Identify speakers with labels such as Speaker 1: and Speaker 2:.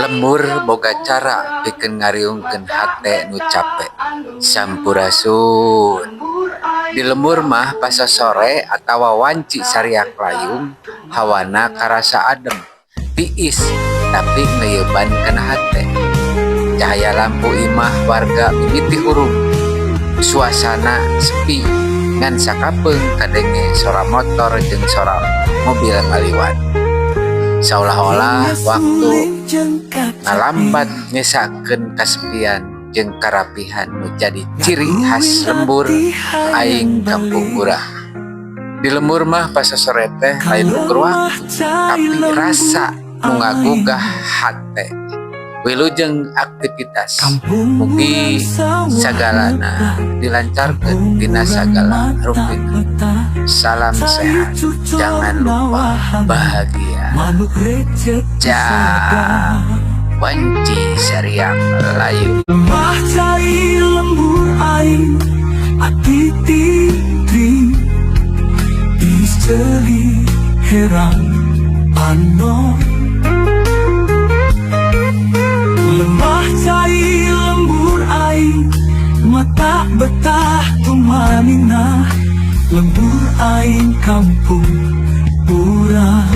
Speaker 1: Lembur boga cara pikeun ngariungkeun hate nu cape. Sampurasun. Di lembur mah pas sore atawa wanci sariak layung, hawana karasa adem, tiis, tapi ngeuyeban kana hate. Cahaya lampu imah warga mimiti hurup. Suasana sepi, ngan sakapeung kadenge sora motor jeung sora mobil ngaliwat. Saolah-olah waktu ngalambat nyesakeun kasepian jeung karapihan nu jadi ciri khas lembur aing kampung urang. Di lembur mah pas sore teh lain ukur waktu, tapi rasa nu ngagugah hate. Wilujeng aktivitas, mugi sagalana dilancarkeun dina sagala rupina. Salam sehat, jangan lupa bahagia. Cah, wanci sariak layung.
Speaker 2: Lemah cai lembur aing ati titri Isteri herang panon. Lemah cai lembur aing mata betah tumaninah. Lembur aing kampung urang.